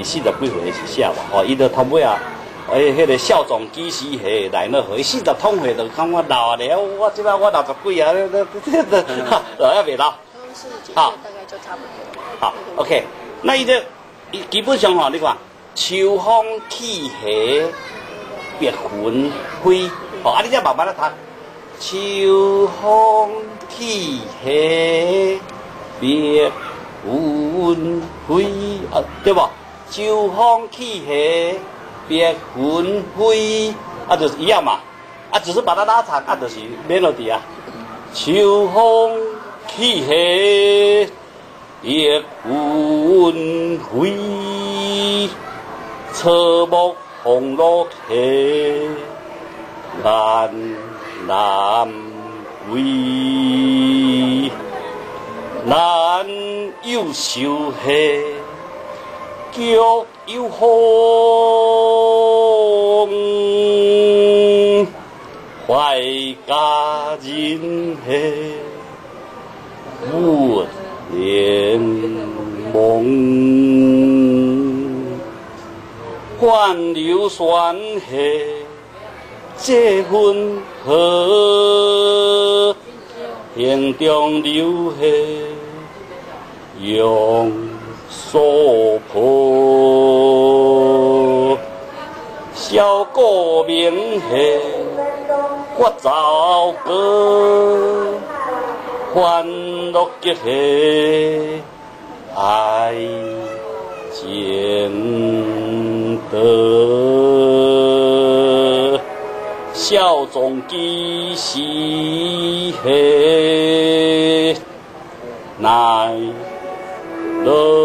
四十幾歲是寫無？吼，伊就頭尾啊，哎，彼個少壯幾時歲來那歲，四十通歲就感覺老啊咧。我這擺我六十幾啊，這還袂老。好，大概就差不多。好，OK，那伊這基本上吼，你看秋風起彼白雲飛，吼，啊，你再慢慢來讀。秋風起彼白雲飛，啊，對無？秋風起彼白雲飛，啊，就是一樣嘛，啊，只是把它拉長，啊，就是 melody 啊。秋風起彼白雲飛，草木紅露彼雁南歸，南有愁彼菊有風，懷佳人彼勿聯盟，泛流旋彼這分合，行中流彼用所破，簫鼓鳴彼發棹歌，歡樂極彼愛情多，少壯幾時彼奈落。